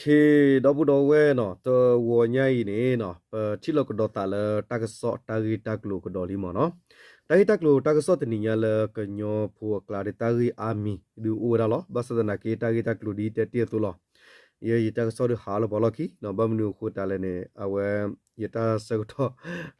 ဒီပုၢ်ဒီဝဲၢ်နီၤ, တဂီၤညါအံၤန့ၣ်နီၤ, ပထံၣ်လိာ်ကဒီးသးလၢတၢ်ကစီၣ်တၢ်ဂ့ၢ်တၢ်ကျိၤကဒီးလံမ့ၢ်နီၤ. တၢ်ဂ့ၢ်တၢ်ကျိၤတၢ်ကစီၣ်တနံၤညါလၢကညီဖိအကျါဒီး တၢ်ဂ့ၢ်အါမံၤဒုးအိၣ်ဝဲဒၣ်လီၤ. ဘၣ်ဆၣ်သနာ်က့ တၢ်ဂ့ၢ်တၢ်ကျိၤဒ်တဲတ့ၢ်အသိးလီၤ. ယဲယတၢ်ကစီၣ်ဒုးဟးလၢပှၤလီၢ်ခံနီၤ, ဘၣ်မနုၤအဃိတၢ်လဲၣ်န့ၣ် အဝဲ ယတၢ်ဆၢကတီၢ်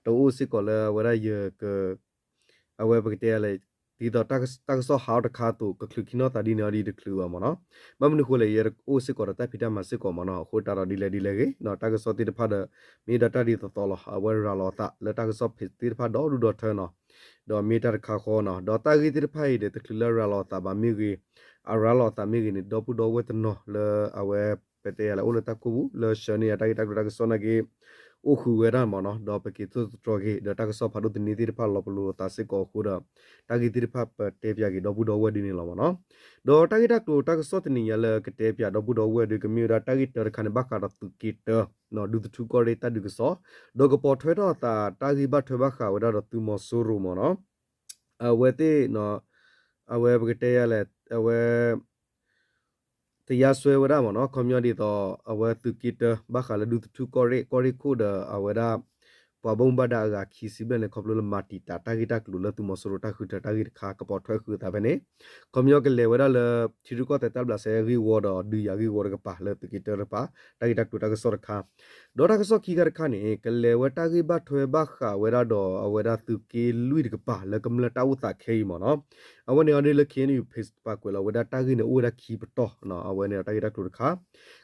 တအိၣ်စ့ၢ်ကီးလၢအဝဲဒၣ်ယက အဝဲပကတဲလဲၣ်, ဒ်သိးတၢ်ကစီၣ်ဟးထီၣ်တခါအသိး ကချုးခံနီၣ်သးဒ်န့ၣ်အီၤဒ်တချုးဘၣ်မ့ၢ်နီၤ. ဘၣ်မနုၤအဃိလဲၣ်, ယတအိၣ်စ့ၢ်ကီးဒီးတၢ်ဖံးတၢ်မၤစ့ၢ်ကီးမ့ၢ်နီၤ. အဃိတၢ်ဒီးဒ်လဲၣ်ဒ်လဲၣ်ဂ့ၤနီၤ, တၢ်ကစီၣ်သ့ၣ်တဖၣ်ဒီး မ့ၢ်ဒၣ်တၢ်ဒ်သိးသိးလီၤ. အဝဲရၤလီၤအသးလၢတၢ်ကစီၣ်ဖဲသ့ၣ်တဖၣ်ဒီဒူၣ်ဒီထၢနီၤ, ဒီးမ့ၢ်တၢ်တခါဃီနီၤ. ဒီးတၢ်ဂ့ၢ်သ့ၣ်တဖၣ်အံၤဒီး တချုးလၢအရၤလီၤအသးဘၣ်မ့ၢ်ဂ့ၤ, အရၤလီၤအသးမ့ၢ်ဂ့ၤန့ၣ် ဒီပုၢ်ဒီဝဲၢ်တနီၤလၢအဝဲ ပတဲယၤလဲၣ် အိၣ်လၢတၢ်ကိၢ်ပူၤ လၢဆှၢန့ၢ်ယၤတၢ်ဂ့ၢ်တၢ်ကျိၤတၢ်ကစီၣ်နာ်က့ အိၣ်ဃုာ်ဝဲဒၣ်မ့ၢ်နီၤ, ဒီးပက့ၤသိၣ်တတြီၤက့ၤ ဒီးတၢ်ကစီၣ်ဖးဒိၣ်တနံၤသ့ၣ်တဖၣ်လီၤပလိာ်သးစ့ၢ်ကီးအဃိဒီး တၢ်ဂ့ၢ်သ့ၣ်တဖၣ်ပတဲပၠးက့ၤဒီပုၢ်ဒီဝဲၢ်ဒ်န့ၣ်လီၤမ့ၢ်နီၤ. ဒီးတၢ်ဂ့ၢ်တၢ်ကျိၤတၢ်ကစီၣ်တနံၤညါလၢကတဲပၠးဒီပုၢ်ဒီဝဲၢ်ဒီး ကမ့ၢ်ဝဲဒၣ်တၢ်ဂ့ၢ်တၢတခါန့ၣ် ဘၣ်ဃးဒီးသုးက့တၢ ဒူသထူကီၢ်ရ့ၣ်တၢ်ဒုးကစီၣ်, ဒီးကပိာ်ထွဲထီၣ်အသးတၢ်ဂ့ၢ်ဘၣ်ထွဲဘၣ်ဃးဝဲဒၣ်ဒီးသုးမီၤစိရိၤမ့ၢ်နီၤ. အဝဲသ့ၣ် အဝဲပကတဲယၤလဲၣ် အဝဲ တရားစွဲဝဲဒၣ်မ့ၢ်နီၤ, ခီပညီဒ်သိး အဝဲသုးက့တၢ ဘၣ်ဃးလၢဒူသထူကီၢ်ရ့ၣ် ကီၢ်ရ့ၣ်ခိၣ်ဒီးအဝဲဒၣ် ပှၤဘၣ်မူဘၣ်ဒါအဂၤခံဆံဘျဲၣ်န့ၣ် ခီဖျိလၢမၤတံာ်တာ်တၢ်ဂ့ၢ်တၢ်ကျိၤလၢသုးမီၤစိရိၤတၢ်ဃုထၢတၢ်ဂ့ၢ်တခါ ကပိာ်ထွဲဃုာ်အသးဖဲန့ၣ်, ခီပညီကလဲၤဝဲဒၣ်လၢ ထံရူၢ်ကီၢ်သဲးတၢ်ဘျးစဲအဂ့ၢ်ဝီဒီး ဒုးယၤဂ့ၢ်ဝီတကပၤလၢသုးက့တၢတကပၤ တၢ်ဂ့ၢ်တၢ်ကျိၤတၢ်ကစီၣ်တခါ ဒီးတၢ်ကစီၣ်ခံခါတခါန့ၣ် ကလဲၤဝဲတၢ်ဂ့ၢ်ဘၣ်ထွဲဘၣ်ဃးဝဲဒၣ်ဒီးအဝဲဒၣ်သုးက့လွံၢ်တကပၤလၢကမျၢၢ်တၢ်အိၣ်သးခဲအံၤမ့ၢ်နီၤ. အဝဲန့ၣ်အီၤဒ်လၢ KNU page ပာ်ကွဲးလီၤဝဲဒၣ်တၢ်ဂ့ၢ်န့ၣ်အိၣ်ဝဲဒၣ်ခံပတီၢ်, အဝဲန့ၣ်တၢ်ဂ့ၢ်တၢ်ကျိၤတခါ,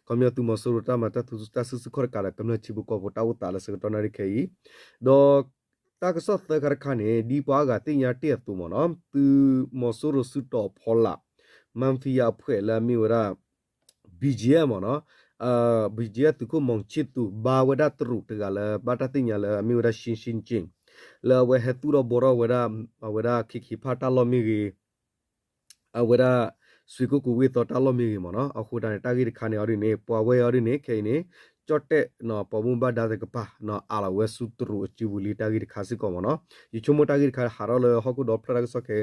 ခီပညီသုးမီၤစိရိၤတၢ်မၤတၢ်သူတၢ်စုဆူၣ်ခီၣ်တကးဒီး ကမျၢၢ်ထံဖိကီၢ်ဖိတၢ်အိၣ်သးလၢဆၢကတီၢ်နၣ်ရံၣ်ခဲအံၤ, ဒီး တၢ်ကစီၣ်သၢခါတခါန့ၣ် ဒ်ပှၤအါဂၤသ့ၣ်ညါတ့ၢ်အသိးမ့ၢ်နီၤ, သုးမီၤစိရိၤစုတီၤအဖီလာ် mafia အဖှဲးလၢအမ့ၢ်ဝဲဒၣ် BGF မ့ၢ်နီၤ, BGF သုးခိၣ် မောင်ချစ်သူ ဘါဝဲဒၣ်တရူးတဂၤလၢ ဘၣ်တၢ်သ့ၣ်ညါလၢအမ့ၢ်ဝဲဒၣ် ရှင်းရှင်းကျင်း လၢအဝဲဟဲသူၣ်ထီၣ်ဘှီထီၣ်ဝဲဒၣ် အဝဲဒၣ် ခ့ခ့ဖၣ်တၢ်လီၢ်မ့ၢ်ဂ့ၤ အဝဲဒၣ် စွ့ကိၣ်ကူဝ့ၢ်သီတၢ်လီၢ်မ့ၢ်ဂ့ၤမ့ၢ်နီၤ, အဃိတၢ်န့ၣ် တၢ်ဂ့ၢ်တခါန့ၣ်အီၤဒ်န့ၣ် ပှၤဝဲအံၤအီၤဒ်န့ၣ် ခဲအံၤန့ၣ် ကၠီၣ်တဲၣ် ပှၤဘၣ်မူဘၣ်ဒါတကပၤ အးလီၤဝဲဆူတရူးအစုပူၤလံ တၢ်ဂ့ၢ်တခါစ့ၢ်ကီးမ့ၢ်နီၤ, ယဆိကမိၣ်တၢ်ဂ့ၢ်တခါဟးထီၣ်လၢဟီၣ်ခိၣ်ဒီဖျၢၣ်တၢ်ကစီၣ်ခဲ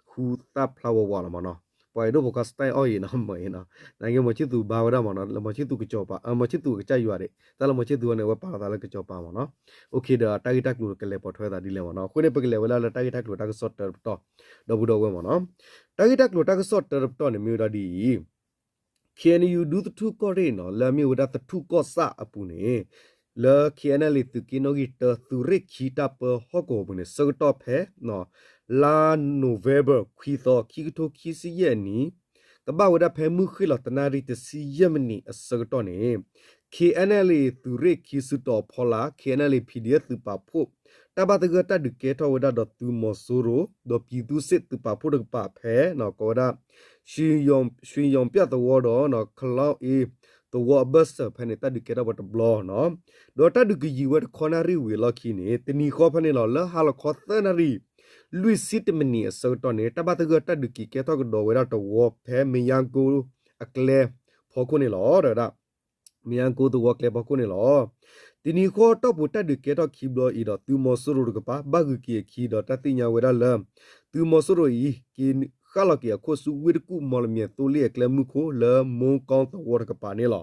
ဃူသၣ်ဖျါဝးဝးလီၤမ့ၢ်နီၤ, ပှၤအဲၣ်ဒိၣ်ဖီခါ style အီၣ်အံၤနီၤ မ့ၢ်အံၤနီၤ, နာ်က့ မောင်ချစ်သူ ဘါဝဲဒၣ်မ့ၢ်နီၤ, မောင်ချစ်သူ ကစီၤပၤ မောင်ချစ်သူ ကစၢ်ယွၤဒၣ်, တၢ်လၢ မောင်ချစ်သူ န့ၣ် အဝဲပာ်လီၤသးလၢကစီၤပၤမ့ၢ်နီၤ, အိၣ်ခ့ဒီးတၢ်ဂ့ၢ်တၢ်ကျိၤကလဲၤပိာ်ထွဲသးဒ်လဲၣ်မ့ၢ်နီၤ, အဃိန့ၣ် ပကလဲၤဝဲဒၣ်လၢတၢ်ဂ့ၢ်တၢ်ကျိၤတၢ်ကစီၣ်တၢတပတီၢ် ဒီပုၢ်ဒီဝဲၢ်မ့ၢ်နီၤ, တၢ်ဂ့ၢ်တၢ်ကျိၤတၢ်ကစီၣ်တၢတပတီၢ်န့ၣ်မ့ၢ်ဝဲဒၣ်ဒ်အံၤ KNU ဒူသထူကီၢ်ရ့ၣ်နီၤ လၢအမ့ၢ်ဝဲဒၣ်သထူၣ်ကီၢ်ဆၣ်အပူၤန့ၣ် လၢ KNLA သုးက့နီၣ်ဂံၢ်တၢ သုးရ့ၣ်ခံတၢ်ပၢဟီၣ်ကဝီၤပူၤန့ၣ် ဆၢကတီၢ်ဖဲ လါ November ခွံသီ ခံကထိခံဆံယဲၢ်အနံၣ် ကဘၣ်ဝဲဒၣ်ဖဲမုၢ်ဃ့ၢ်လီၤတနၣ်ရံၣ်တဆံယဲၢ်မံးနံးအဆၢကတီၢ်န့ၣ် KNLA သုးရ့ၣ်ခံစုတီၤအဖီလာ် KNLA PDF သုးပာ်ဖှိၣ် တၢ်ဘၣ်သဂၢၢ်တၢ်ဒုးကဲထီၣ်ဝဲဒၣ်ဒီးသုးမီၤစိရိၤ ဒီးပြည်သူ့စစ်သုးပာ်ဖှိၣ်တကပၤဖဲ ကိးဝဲဒၣ် ရွှေရောင်ပြသဝီဒီး ခလောင်းအေးသဝီအဘၢၣ်စၢၤဖဲန့ၣ် တၢ်ဒုးကဲထီၣ်ပှၤတဘျီနီၤ, ဒီးတၢ်ဒုးကယံာ်ဝဲတခီနၣ်ရံၣ်ဝံၤအလီၢ်ခံန့ၣ် တနံၤဃီဖဲန့ၣ်လီၤ လၢဟါလီၤခီသၢနၣ်ရံၣ် လွံၢ်ဆံတမံးနံးအဆၢကတီၢ်န့ၣ် တၢ်ဘၣ်သဂၢၢ်တၢ်ဒုးက့ၤကဲထီၣ်ကဒီးဝဲဒၣ်တဝီဖဲမယါကိအကျဲဖီခိၣ်န့ၣ်လီၤ. ဒီးဝဲဒၣ် မယါကိသဝီကျဲဖီခိၣ်န့ၣ်လီၤ. တနံၤဃီတီၢ်ပူၤတၢ်ဒုးကဲထီၣ်ခံဘျီအံၤဒီး သုးမီၤစိရိၤတကပၤ ဘၣ်ဂုၤက့ၤအခံဒီး တၢ်သ့ၣ်ညါဝဲဒၣ်လၢ သုးမီၤစိရိၤအံၤ က့ၤဃၣ်လီၤက့ၤအခိၣ်ဆူဝ့ၢ်တကူၣ် မီၣ်လမၠဲၣ်သိလ့ၣ်အကျဲမုၢ်ခိၣ် လၢမူကီသဝီတကပၤန့ၣ်လီၤ.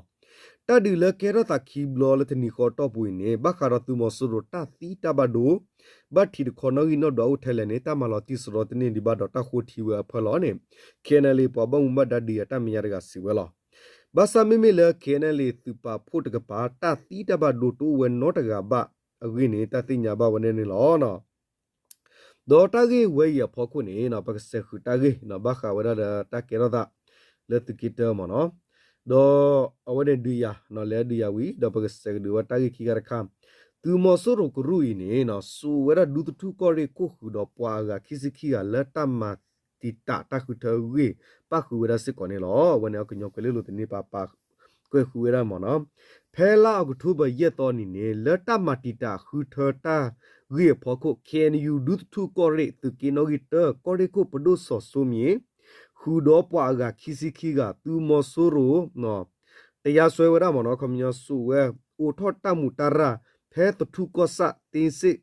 တၢ်ဒုးလၢကဲထီၣ်သးခံဘျီလၢတနံၤဃီတီၢ်ပူၤအံၤန့ၣ် ဘၣ်ဃးဒီးသုးမီၤစိရိၤတၢ်သံတၢ်ဘၣ်ဒိ ဘၣ်ထံးတခီနီၣ်ဂံၢ်နီၣ်ဒွးအိၣ်ထဲလဲၣ်န့ၣ် တၢ်မၤလီၤတံၢ်စရီတန့ၢ်ဒံးဘၣ်ဒီးတၢ်ဃိထံဝဲအဖၢလီၤန့ၣ် KNLA ပှၤဘၣ်မူဘၣ်ဒါဒုးယၤတၢ်မဲာ်ညါတဂၤစံးဝဲလီၤ. ဘၣ်ဆၣ်မ့မ့ၢ်လၢ KNLA သုးပာ်ဖှိၣ်တကပၤ တၢ်သံတၢ်ဘၣ်ဒိတအိၣ်ဝဲနီတဂၤဘၣ်အဂ့ၢ်န့ၣ် တၢ်သ့ၣ်ညါဘၣ်ဝဲဒၣ်န့ၣ်လီၤ. ဒီးတၢ်ဂ့ၢ်ဝဲအံၤအဖီခိၣ်န့ၣ် ပကစဲးဃုာ်တၢ်ဂ့ၢ် ဘၣ်ဃးဝဲဒၣ်ဒီးတၢ်ကဲထီၣ်သး လၢသုးက့တၢမ့ၢ်နီၤ, ဒီးအဝဲန့ၣ်ဒုးယၤ လဲၤဒုးယၤဝံၤ ဒီးပကစဲးကဒုးဝဲတၢ်ဂ့ၢ်ခံခါတခါ, သုးမီၤစိရိၤကရူၢ်အံၤန့ၣ် စိာ်ဝဲဒၣ်ဒူသထူၣ်ကီၢ်ရ့ၣ်ခိၣ်ဃုာ်ဒီးပှၤအဂၤခံဆံခံဂၤလၢတၢ်မၤတံာ်တာ်တၢ်ဃုထၢအဂ့ၢ် ပၣ်ဃုာ်ဝဲဒၣ်စ့ၢ်ကီးန့ၣ်လီၤ. အဝဲန့ၣ် ကညီကွဲၤလ့လိၤသန့ပာ်ပာ် ကွဲးဃုာ်ဝဲဒၣ်မ့ၢ်နီၤ, ဖဲလါအီးကထိဘၢၣ်ယဲၢ်သီနံၤန့ၣ် လၢတၢ်မၤတံာ်တာ်ဃုထၢတၢ်ဂ့ၢ်အဖီခိၣ် KNU ဒူသထူၣ်ကီၢ်ရ့ၣ် သုးက့နီၣ်ဂံၢ်တၢ ကီၢ်ရ့ၣ်ခိၣ်ပဒိၣ်စီၤစိမံၤ ဃုာ်ဒီးပှၤအဂၤခံဆံခံဂၤ သုးမီၤစိရိၤ တရားစွဲဝဲဒၣ်မ့ၢ်နီၤ, ခီပညီစိာ်ဝဲ အိးထီၣ်တၢ်မူးတၢ်ရၢ် ဖဲသထူၣ်ကီၢ်ဆၣ်သ့စ့ၣ်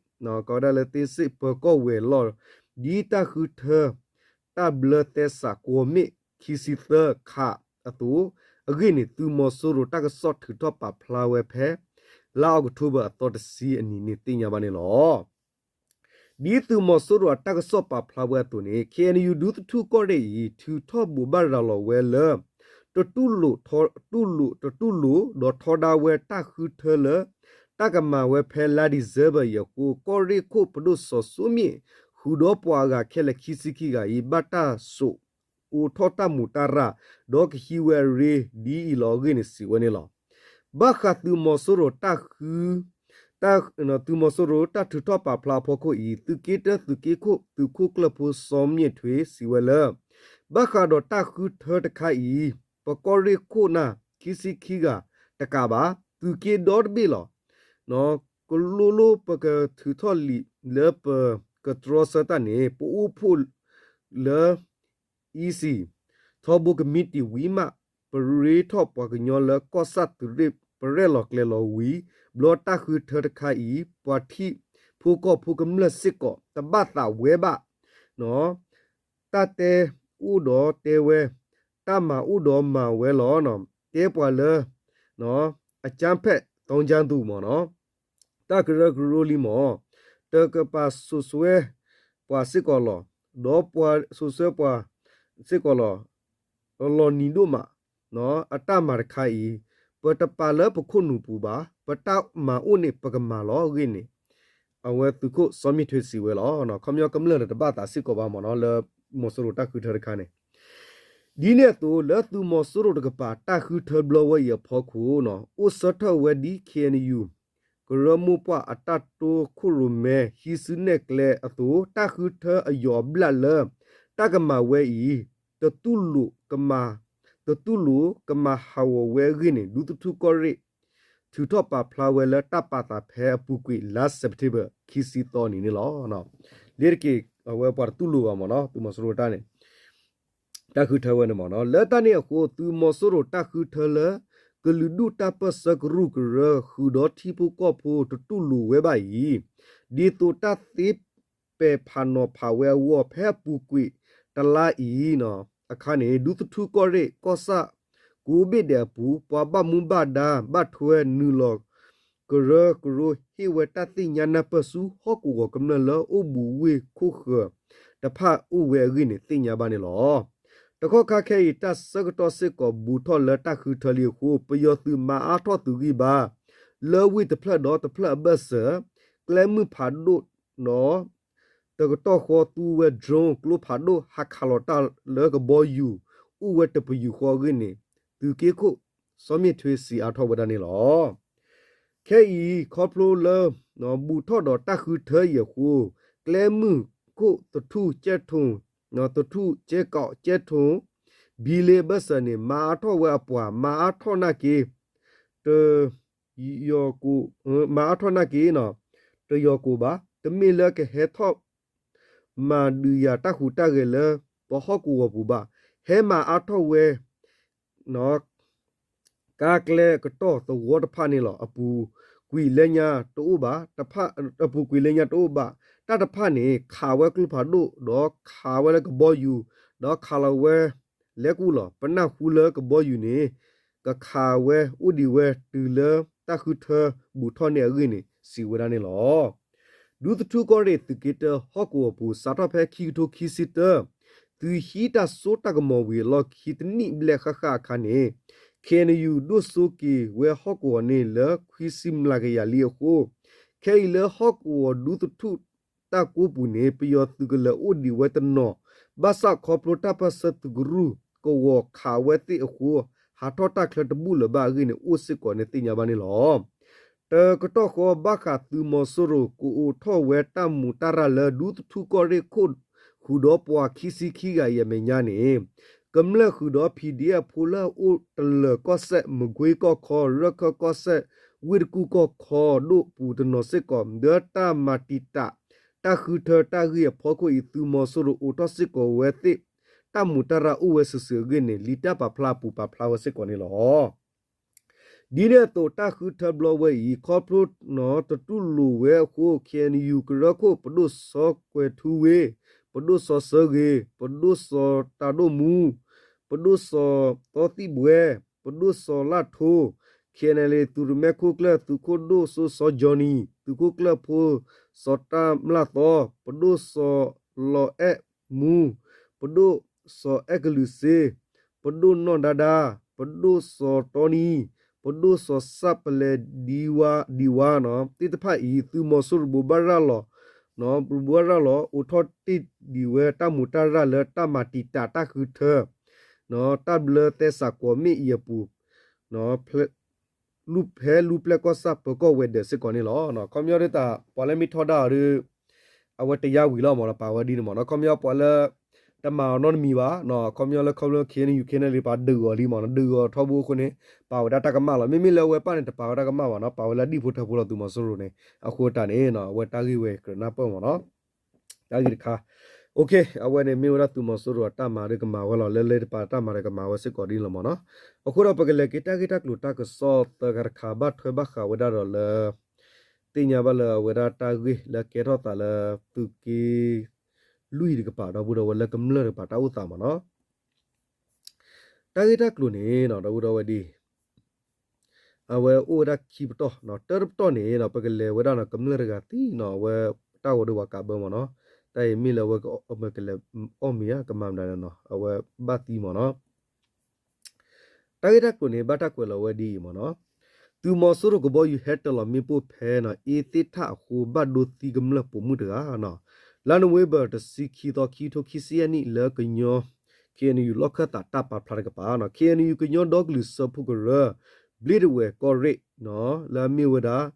ကိးဝဲဒၣ်လၢသ့စ့ၣ်ပၢၤကီၢ်ဝဲၤလီၢ် ဒ်တၢ်ဃုထၢ တၢ်ဘျၢသဲစးကွီၢ်မ့ၣ်ခံဆံသၢခးအသိး အဂ့ၢ်န့ၣ် သုးမီၤစိရိၤတၢ်ကစီၣ်ထုးထီၣ်ပာ်ဖျါဝဲဖဲ လါအီးကထိဘၢၣ်အသီတဆံအနံၤန့ၣ်သ့ၣ်ညါဘၣ်န့ၣ်လီၤ. ဒ်သုးမီၤစိရိၤအတၢ်ကစီၣ်ပာ်ဖျါဝဲအသိးန့ၣ် ခ့ၣ်အဲၣ်ယူၣ် ဒူသထူၣ်ကီၢ်ရ့ၣ်အံၤ ထုးထီၣ်ဘိးဘၣ်ရၤလီၤဝဲလၢ တတူၢ်လိာ် တတူၢ်လိာ် ဒီးထီဒါဝဲတၢ်ဃုထၢလၢ တၢ်ကမၤဝဲဖဲလါဒံၣ်စ့ဘၢၣ်အံၤအဃိ ကီၢ်ရ့ၣ်ခိၣ်ပဒိၣ်စီၤစိမ့ၣ် ဃုာ်ဒီးပှၤအဂၤခဲလၢာ်ခံဆံခံဂၤအံၤ ဘၣ်တၢ်စိာ်အိးထီၣ်တၢ်မူးတၢ်ရၢ် ဒီးကဟံးဝဲအရ့ဒ်အံၤလီၤအဂ့ၢ်န့ၣ် စံးဝဲန့ၣ်လီၤ. ဘၣ်ဃးသုးမီၤစိရိၤတၢ်ဃု သုးမီၤစိရိၤတၢ်ထုးထီၣ်ပာ်ဖျါအဖီခိၣ်အံၤ သုးက့တၢ သုးက့ခိၣ် သုးခိၣ်ကျၢၢ်ဖိစီၤမ့ၣ်ထွ့စံးဝဲလၢ ဘၣ်ဃးဒီးတၢ်ဃုထၢတခါအံၤ ပကီၢ်ရ့ၣ်ခိၣ်နၢ်ခံဆံခံဂၤတကးဘၣ် သုးက့ဒီတဘ့ၣ်လီၤ. ကလိလိပကထုးထီၣ်လံာ်လၢပကတြီဆၢတၢ်န့ၣ် ပအိၣ်ဖှိၣ်လၢ အံစံၣ် ထီဘိကမံးတံာ်ဝံၤမး ပရ့ထီၣ်ပှၤကညီလၢကီၢ်ဆၣ်သုးရ့ၣ် ပရဲၣ်လီၤကျဲၤလီၤဝံၤ ဘျီတၢ်ဃုထၢတခါအံၤ ပှၤထံဖိကီၢ်ဖိကမျၢၢ်စ့ၢ်ကီး တဘၣ်သးဝဲဘၣ် တၢ်တဲအိၣ်ဒီးတဲဝဲ, တၢ်မၤအိၣ်ဒီးမၤဝဲလီၤ. တဲပှၤလၢ အကြမ်းဖက်သောင်းကျန်းသူ မ့ၢ်နီၤ တၢ်ကရၢကရိလံမ့ၢ် တကပၤစိာ်စွဲပှၤစ့ၢ်ကီးလီၤ. ဒီးပှၤစိာ်စွဲပှၤစ့ၢ်ကီးလီၤ. လီၤနံၤဒိၣ်မး အတၢ်မၤတခါအံၤ ပတပာ်လၢပခိၣ်နူာ်ပူၤဘၣ်. ပတၢ်မၤအိၣ်န့ၣ် ပကမၤလီၤအဂ့ၢ်န့ၣ် အဝဲသုးခိၣ်စီၤမ့ၣ်ထွ့စံးဝဲလီၤ. ခီပညီကမျၢၢ်ဒီးတဘၣ်သးစ့ၢ်ကီးဘၣ်မ့ၢ်နီၤ လၢမီၤစိရိၤတၢ်ဃုထၢတခါန့ၣ် ဒ်န့ၣ်အသိး လၢသုးမီၤစိရိၤတကပၤ တၢ်ဃုထၢဘျီဝဲအံၤအဖီခိၣ် အိၣ်ဆၢထၢၣ်ဝဲဒ် ခ့ၣ်အဲၣ်ယူၣ် ကရၢမိၢ်ပှၢ်အတၢ်တိခိၣ်ရိၣ်မဲ ဟံးစုနဲၣ်ကျဲအသိး တၢ်ဃုထၢအယီၤအဘျၣ်လၢ တၢ်ကမၤဝဲအံၤ တတူၢ်လိာ်ကမၤ တတူၢ်လိာ်ကမၤဟးဂီၤဝဲအဂ့ၢ်န့ၣ် ဒူသထူၣ်ကီၢ်ရ့ၣ် ထုးထီၣ်ပာ်ဖျါဝဲလၢတၢ်ပာ်သးဖဲအပူၤကွံာ်လါစဲးပထ့ဘၢၣ် ခံဆံသီနံၤန့ၣ်လီၤ. လ့တက့ၢ် အဝဲပှၤတတူၢ်လိာ်ဘၣ်မ့ၢ်နီၤ သုးမီၤစိရိၤတၢ်န့ၣ် တၢ်ဃုထၢဝဲန့ၣ်မ့ၢ်နီၤ လၢတၢ်န့ၣ်အဃိ သုးမီၤစိရိၤတၢ်ဃုထၢလၢ ကလုာ်ဒူၣ်တၢ်ပၢၢ်ဆၢကရူၢ်ကရၢ ဃုာ်ဒီးထံဖိကီၢ်ဖိတတူၢ်လိာ်ဝဲဘၣ်အံၤ ဒ်သိးတၢ်သ့ပဲာ်ဖးနီၤဖးဝဲအဂီၢ် ဖဲအပူၤကွံာ်တလါအံၤအခါန့ၣ် ဒူသထူၣ်ကီၢ်ရ့ၣ် ကီၢ်ဆၣ် ကိးဘ့ၣ်ဒဲးအပူၤ ပှၤဘၣ်မူဘၣ်ဒါ ဘၣ်ထွဲနုာ်လီၤ ကရၢကရိဟ့ၣ်ဝဲတၢ်သ့ၣ်ညါနၢ်ပၢၢ်ဆူ ဟီၣ်ကဝီၤကမျၢၢ်လၢအိၣ်ဘူးဝ့ၢ်ခိၣ်ဃၢၤတဖၣ်အိၣ်ဝဲအဂ့ၢ်န့ၣ် သ့ၣ်ညါဘၣ်န့ၣ်လီၤ. တကီၢ်ခါခဲအံၤ တၢ်ဆၢကတီၢ်စ့ၢ်ကီးဘူးထီၣ်လၢတၢ်ဃုထၢလံအဃိ ပယီၤသုးမၤအါထီၣ်သုးဂံၢ်ဘါ လၢဝ့ၢ်တဖျၢၣ်ဒီးတဖျၢၣ်အဘၢၣ်စၢၤ ကျဲမုၢ်ဖးဒိၣ်ဒီး တကတီၢ်ဃီသူဝဲ drone ကျိဖးဒိၣ် ဟးခးလီၤတၢ်လၢကဘီယူၤ အိၣ်ဝဲတပယူာ်ဃီအဂ့ၢ်န့ၣ် သုးက့ခိၣ် စီၤမ့ၣ်ထွ့စံးအါထီၣ်ဝဲဒၣ်န့ၣ်လီၤ. ခဲအံၤ ခီဖျိလၢ ဘူးထီၣ်ဒီးတၢ်ဃုထၢအံၤအဃိ ကျဲမုၢ်ခိၣ်သထူၣ်ကဲထိၣ် သထူၣ်ကဲကီးကဲထိၣ် ဘံလ့အဘၢၣ်စၢၤန့ၣ် မၤအါထီၣ်ဝဲအပှၤ မၤအါထီၣ်နာ်က့ တ ယီၤကိာ် မၤအါထီၣ်နာ်က့ တယီၤကိာ်ဘၣ် တမ့ၢ်လၢကဟဲထီၣ် မၤဒုးယၤတၢ်ဟူးတၢ်ဂဲၤလၢ ပဟီၣ်ကဝီၤပူၤဘၣ်. ဟဲမၤအါထီၣ်ဝဲ ကါကျဲကတီၢ်သဝီတဖၣ်န့ၣ်လီၤ. အပူၤကွံာ်လၢညါတအိၣ်ဘၣ်, အပူၤကွံာ်လၢညါတအိၣ်ဘၣ်. တၢ်တဖၣ်န့ၣ် ခးဝဲကျိဖးဒိၣ် ဒီးခးဝဲလၢကဘီယူၤ ဒီးခးလီၤဝဲလဲၤကူၣ်လီၤ. ပနၢ်ဟူလၢကဘီယူၤန့ၣ် ကခးဝဲအိၣ်ဒံးဝဲတုၤလၢတၢ်ဃုထၢဘူးထီၣ်န့ၣ်အဂ့ၢ်န့ၣ် စံးဝဲဒၣ်န့ၣ်လီၤ. ဒူသထူၣ်ကီၢ်ရ့ၣ်သုးက့တၢဟီၣ်ကဝီၤပူၤ စးထီၣ်ဖဲခံကထိခံဆံတၢ သုးဟံးတၢ်စိတၢ်ကမီၤဝံၤအလီၢ်ခံတနံၣ်ဘျဲၣ်ဃၣ်ဃၣ်အခါန့ၣ် ခ့ၣ်အဲၣ်ယူၣ် ဒိၣ်စိက့ၤဝဲဟီၣ်ကဝီၤန့ၣ်လၢခွံဆံမျးကယၤလံအဃိ ခဲအံၤလၢဟီၣ်ကဝီၤဒူသထူၣ်တၢ်ကိးပူၤန့ၣ် ပယီၤသုးကလၢၤအိၣ်ဒံးဝဲတနီၤ ဘၣ်ဆၣ်ခီဖျိတၢ်ပၢၢ်ဆၢသုးကရူၢ်ကဝီၤခးဝဲသ့ၣ်အဃိ ဟးထီၣ်တၢ်ချၢတဘူၣ်လၢၤဘၣ်အဂ့ၢ်န့ၣ် အိၣ်စ့ၢ်ကီးန့ၣ်သ့ၣ်ညါဘၣ်န့ၣ်လီၤ. တကတီၢ်ဃီဘၣ်ဃးသုးမီၤစိရိၤကအိးထီၣ်ဝဲတၢ်မူးတၢ်ရၢ်လၢဒူသထူၣ်ကီၢ်ရ့ၣ်ခိၣ် ဃုာ်ဒီးပှၤခံဆံခံဂၤအံၤအမဲာ်ညါန့ၣ် ကမျၢၢ်ဃုာ်ဒီး PDF အဖိလၢအအိၣ်တလၢၤကီၢ်စဲၣ် မကွ့ကီၢ်ခီ ရၢၢ်ခၢၣ်ကီၢ်စဲၣ် ဝ့ၢ်တကူၣ်ကီၢ်ခီဒိၣ်ပူၤတနီၤစ့ၢ်ကီး ဒီးတၢ်မၤတံာ်တာ်တၢ်ဃုထၢတၢ်ဂ့ၢ်အဖီခိၣ်အံၤ သုးမီၤစိရိၤအိးထီၣ်စ့ၢ်ကီးဝဲသ့ၣ် တၢ်မူးတၢ်ရၢ်အိၣ်ဝဲစုာ်စုာ်အဂ့ၢ်န့ၣ် လံာ်တၢ်ပာ်ဖျါအပူၤပာ်ဖျါဝဲစ့ၢ်ကီးန့ၣ်လီၤ. ဒ်န့ၣ်အသိး တၢ်ဃုထၢဘျီဝဲအံၤ ခီဖျိတတူၢ်လိာ်ဝဲအဃိ ခ့ၣ်အဲၣ်ယူၣ် ကရၢခိၣ် ပဒိၣ်စီၤကွဲၤထူဝ့ ပဒိၣ်စီၤစၢဂ့ၤ ပဒိၣ်စီၤတၢ်ဒိၣ်မူ ပဒိၣ်စီၤသီသံၣ်ဘှဲ ပဒိၣ်စီၤလၣ်ထိ, KNLA သုးရမဲခိၣ်ကျၢၢ် သုးခိၣ်ဒိၣ်စိစီၤ Johnny, သုးခိၣ်ကျၢၢ်ဖိစီၤတၢ်မျၢ်သီ, ပဒိၣ်စီၤလီၤအဲၣ်မူ, ပဒိၣ်စီၤအဲၣ်ကလုးစ့, ပဒိၣ်နီၢ်ဒါဒါ, ပဒိၣ်စီၤတီနံ, ပဒိၣ်စီၤစၣ်ပလဲၤဒံဝါ, ဒံဝါနီၤ သ့ၣ်တဖၣ်အံၤ သုးမီၤစိရိၤဘိးဘၣ်ရၤလီၤ, ဘိးဘၣ်ရၤလီၤ အိးထီၣ်တ့ၢ်ဒံးဝဲတၢ်မူးတၢ်ရၢ်လၢတၢ်မၤတံာ်တာ်တၢ်ဃုထၢ တၢ်ဘျၢသဲစးကွီၢ်မ့ၣ်အံၤအပူၤ ဖဲလူၢ်ပျဲၢ်ကီၢ်ဆၣ်ပၢၤကီၢ်ဝဲၤဒၢးစ့ၢ်ကီးန့ၣ်လီၤ. ခီပညီဒ်တၢ် ပှၤလၢမ့ၢ်ထီဒါအီၤဒီး အဝဲတယါဝံၤလီၤမ့ၢ်နီၤ ပာ်ဝဲဒ်န့ၣ်မ့ၢ်နီၤ ခီပညီပှၤလၢ တမၤအီၤနီတမံၤဘၣ်, ခီပညီလၢခီဖျိ KNU KNLA ပှၤဒုးအီၤလံမ့ၢ်နီၤ ဒုးအီၤထီဘိအဃိန့ၣ် ပာ်ဝဲဒၣ်တၢ်ကမၣ်လီၤ. မ့မ့ၢ်လၢအဝဲပၣ်န့ၣ် တပာ်ဝဲတၢ်ကမၣ်ဘၣ်နီၤ ပာ်ဝဲလၢအဒံၣ်ဖိထၢဖိလီၤသုးမီၤစိရိၤန့ၣ် အဃိတၢ်န့ၣ် အဝဲတၢ်ဂ့ၢ်ဝဲကြၢးနၢ်ပၢၢ်မ့ၢ်နီၤ တၢ်ဂ့ၢ်တခါ အဝဲန့ၣ်မ့ၢ်ဝဲဒၣ်သုးမီၤစိရိၤအတၢ်မၤဒီးကမၤဝဲလီၤ လၢလၢတပၤတၢ်မၤဒီးကမၤဝဲစ့ၢ်ကီးဒ်န့ၣ်လီၤမ့ၢ်နီၤ. အဃိဒီးပကလဲၤက့ၤတၢ်ဂ့ၢ်တၢ်ကျိၤတၢ်ကစီၣ်သၢဂၤတခါ ဘၣ်ထွဲဘၣ်ဃးဝဲဒၣ်ဒီးလၢ သ့ၣ်ညါဘၣ်လၢအဝဲဒၣ်တၢ်ဂ့ၢ်လၢကဲထီၣ်သးလၢ သုးက့ လွံၢ်တကပၤ ဒီပုၢ်ဒီဝဲၢ်လၢကမျၢၢ်တကပၤတၢ်အိၣ်သးမ့ၢ်နီၤ. တၢ်ဂ့ၢ်တၢ်ကျိၤန့ၣ် ဒီပုၢ်ဒီဝဲၢ်ဒ် အဝဲအိၣ်ဝဲဒၣ်ခံပတီၢ် တၢတပတီၢ်န့ၣ် ပကလဲၤဝဲဒၣ်နီၤ ကမျၢၢ်တဂၤသံနီၤ အဝဲတၢ်ဂီၤဒုးဝဲကးဘၢမ့ၢ်နီၤ. တၢ်အံၤမ့ၢ်လၢအဝဲကလဲၤအီၣ်မ့ၤဧါ ကမၤမနုၤလဲၣ်နီၤ အဝဲဘၣ်သံမ့ၢ်နီၤ. တၢ်ဂ့ၢ်တၢ်ကျိၤန့ၣ် ဘၣ်တၢ်ကွဲးလီၤဝဲဒ်အံၤမ့ၢ်နီၤ. သုးမီၤစိရိၤကဘီယူၤဟဲတၢၤလီၤမ့ၣ်ပိၢ်ဖဲနီၤ အ့သ့ၣ်ထၣ်အဃိ ဘၣ်ဒိသံကမျၢၢ်ပိာ်မုၣ်တဂၤနီၤ. လါနိၣ်ဝ့ဘၢၣ် တဆံခံသီ ခံကထိခံဆံယဲၢ်နံၣ် လၢကညီ KNU လီၢ်ခၢၣ်သးတၢ်ပာ်ဖျါတကပၤနီၤ KNU ကညီဒီကလုာ်စၢဖှိၣ်ကရၢ ဘျ့ဒဝဲၢ်ကီၢ်ရ့ၣ်နီၤ လၢအမ့ၢ်ဝဲဒၣ်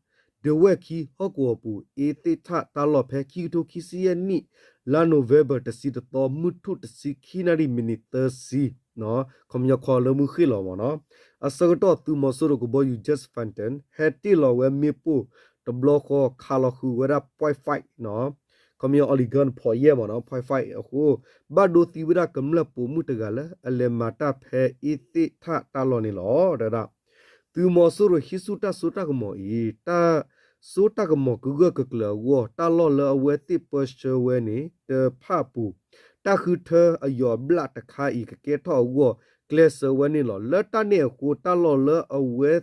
ဒဝဲၢ်ခံဟီၣ်ကဝီၤပူၤ အ့သ့ၣ်ထၣ်တၢ်လီၢ်ဖဲခံကထိခံဆံယဲၢ်နံၣ် လါနိၣ်ဝ့ဘၢၣ် တဆံတသီ မုၢ်ထူၣ်တဆံခံနၣ်ရံၣ် မံးနံးသၢဆံ ခီပညီခီလၢမုၢ်ဃ့ၢ်လီၤမ့ၢ်နီၤ. အဆၢကတီၢ်သုးမီၤစိရိၤကဘီယူၤ Jet Phantom ဟဲတ့ၢ်လီၤဝဲမ့ၣ်ပိၢ်တဘျီဃီ ခးလီၤဃုာ်ဝဲဒၣ် point five နီၤ ခီပညီ အီလံၤကၢၢ် ဖီးယဲၢ်မ့ၢ်နီၤ point five အဃိ ဘၣ်ဒိသံဝဲဒၣ်ကမျၢၢ်ပိာ်မုၣ်တဂၤလၢအလဲၤမၤတၢ်ဖဲအ့သ့ၣ်ထၣ်တၢ်လီၢ်န့ၣ်လီၤ. တဲဝဲဒၣ် သုးမီၤစိရိၤဟံးဆူၣ်တၢ်စိတၢ်ကမီၤအံၤ တၢ်စိတၢ်ကမီၤကဂၢၢ်ကကျၢၤအဂီၢ် တၢ်လီၢ်လၢအဝဲသ့ၣ်ပၢဆှၢဝဲန့ၣ် တဖၣ်အပူၤ တၢ်ဃုထၢအယီၤအဘျၣ်တခါအံၤကကဲထီၣ်အဂီၢ် ကျဲးစၢးဝဲန့ၣ်လီၤ. လၢတၢ်န့ၣ်အဃိ တၢ်လီၢ်လၢအဝဲ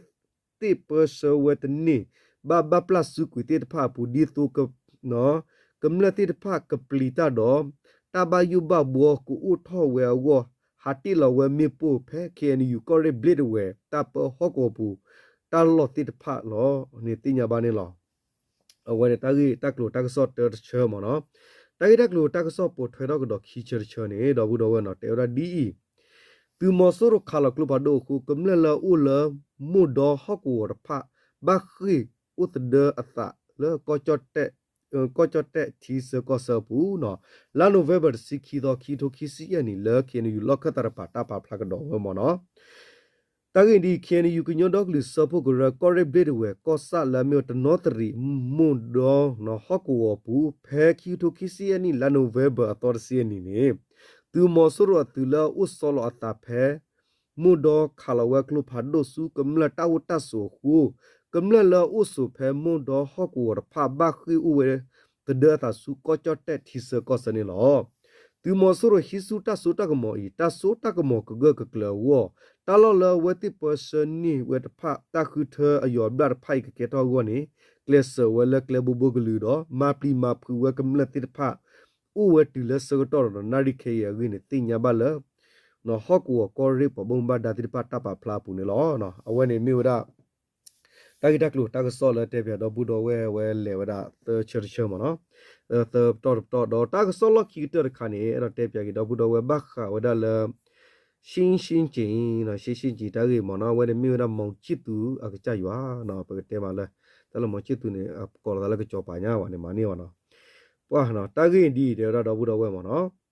သ့ၣ်ပၢဆှၢဝဲတန့ၢ်ဘၣ် ဘၣ်ပျၢ်စုကွံာ်သ့ၣ်တဖၣ်အပူၤ ဒ်သိး ကမျၢၢ်သ့ၣ်တဖၣ်ကပျံၤတၢ်ဒီး တၢ်ဘၣ်ယိၣ်ဘၣ်ဘှီကအိၣ်ထီၣ်ဝဲအဂီၢ် ဟးတ့ၢ်လီၤဝဲမ့ၣ်ပိၢ်ဖဲ KNU ကီၢ်ရ့ၣ်ဘျ့ဒဝဲၢ် တၢ်ပၢဟီၣ်ကဝီၤပူၤ တၢ်လီၢ်သ့ၣ်တဖၣ်လီၤန့ၣ် သ့ၣ်ညါဘၣ်န့ၣ်လီၤ. အဝဲန့ၣ်တၢ်ဂ့ၢ်တၢ်ကျိၤတၢ်ကစီၣ်တၢတဆၢမ့ၢ်နီၤ. တၢ်ဂ့ၢ်တၢ်ကျိၤတၢ်ကစီၣ်ပိာ်ထွဲထီၣ်ကဒီးခံဆၢတဆၢန့ၣ် ဒီပုၢ်ဒီဝဲၢ်နီၤ တဲဝဲဒၣ်ဒ်အံၤ, သုးမီၤစိရိၤခးလီၤကျိဖးဒိၣ်အဃိ ကမျၢၢ်လၢအအိၣ်လၢ မိၢ်ဒီဟီၣ်ကဝီၤတဖၣ် ဘၣ်ဃ့ၢ်အိၣ်သဒၢအသးလၢ ကီၢ်ကၠီၣ်တဲၣ်ထံဆၢကီၢ်ဆၢအပူၤနီၤ. လါနိၣ်ဝ့ဘၢၣ် တဆံခံသီ ခံကထိခံဆံယဲၢ်နံၣ် လၢ KNU လီၢ်ခၢၣ်သးတကပၤ တၢ်ပာ်ဖျါကဒီးဝဲမ့ၢ်နီၤ. တၢ်ဂ့ၢ်ဒ်အံၤ KNU ကညီဒီကလုာ်စၢဖှိၣ်ကရၢ ကီၢ်ရ့ၣ်ဘျ့ဒဝဲၢ် ကီၢ်ဆၣ်လၢအမ့ၢ်ဝဲတနီသရံး မိၢ်ဒီ ဟီၣ်ကဝီၤပူၤ ဖဲခံကထိခံဆံယဲၢ်နံၣ် လါနိၣ်ဝ့ဘၢၣ်အသီတဆံယဲၢ်နံၣ်န့ၣ် သုးမီၤစိရိၤအသုးလၢအအိၣ်ဆီလီၤအသးဖဲ မိၢ်ဒီခးလီၤဝဲကျိဖးဒိၣ်ဆူကမျၢၢ်တၢ်အိၣ်တၢ်ဆိးအဃိ ကမျၢၢ်လၢအအိၣ်ဆိးဖဲမိၢ်ဒီဟီၣ်ကဝီၤတဖၣ် ဘၣ်ဃ့ၢ်အိၣ်ဝဲသဒၢအသးဆူကီၢ်ကၠီၣ်တဲၣ်ထံဆၢကီၢ်ဆၢန့ၣ်လီၤ. သုးမီၤစိရိၤဟံးဆူၣ်တၢ်စိတၢ်ကမီၤအံၤ တၢ်စိတၢ်ကမီၤကဂၢၢ်ကကျၢၤအဂီၢ် တၢ်လီၢ်လၢအဝဲသ့ၣ်ပၢဆှၢန့ၢ်ဝဲတဖၣ် တၢ်ဃုထၢအယီၤအဘျၣ်တဖၣ်အံၤကကဲထီၣ်အဂီၢ်န့ၣ် ကျဲးစၢးဝဲလၢကျဲဘိဘိကလုာ်ဒီး မၤပျံၤမၤဖုးဝဲကမျၢၢ်သ့ၣ်တဖၣ် အိၣ်ဝဲတုၤလၢဆၢကတီၢ်ဒီးနၣ်ရံၣ်ခဲအံၤအဂ့ၢ်န့ၣ် သ့ၣ်ညါဘၣ်လၢ ဟီၣ်ကဝီၤကီၢ်ရ့ၣ်ပှၤဘၣ်မူဘၣ်ဒါသ့ၣ်တဖၣ်တၢ်ပာ်ဖျါအပူၤန့ၣ်လီၤ. အဝဲန့ၣ်မ့ၢ်ဝဲဒၣ် တၢ်ဂ့ၢ်တၢ်ကျိၤတၢ်ကစီၣ်လၢတဲပၠးဒီပုၢ်ဒီဝဲၢ်ဝဲလဲၤဝဲဒၣ်သၢဆၢတဆၢမ့ၢ်နီၤ, သၢပတီၢ်တပတီၢ် ဒီးတၢ်ကစီၣ်လီၢ်ခံကတၢၢ်တခါန့ၣ် အဲၣ်ဒိးတဲပၠးက့ၤဒီပုၢ်ဒီဝဲၢ်ဘၣ်ဃးဝဲဒၣ်လၢ ရှ့ရှ့က့ၣ် ရှ့ရှ့က့ၣ် တၢ်ဂ့ၢ်မ့ၢ်နီၤ အဝဲန့ၣ်မ့ၢ်ဝဲဒၣ် မောင်ချစ်သူ အကစၢ်ယွၤနီၤ ပကတဲမးလၢ တၢ်လၢ မောင်ချစ်သူ န့ၣ် ကိးလီၤသးလၢကစီၤပၤညါဘၣ်န့ၣ် မၤန့ၢ်ဘၣ်နီၤ, ပှၤနီၤ တၢ်ဂ့ၢ်ဒ်အံၤ တဲဝဲဒၣ်ဒီပုၢ်ဒီဝဲၢ်မ့ၢ်နီၤ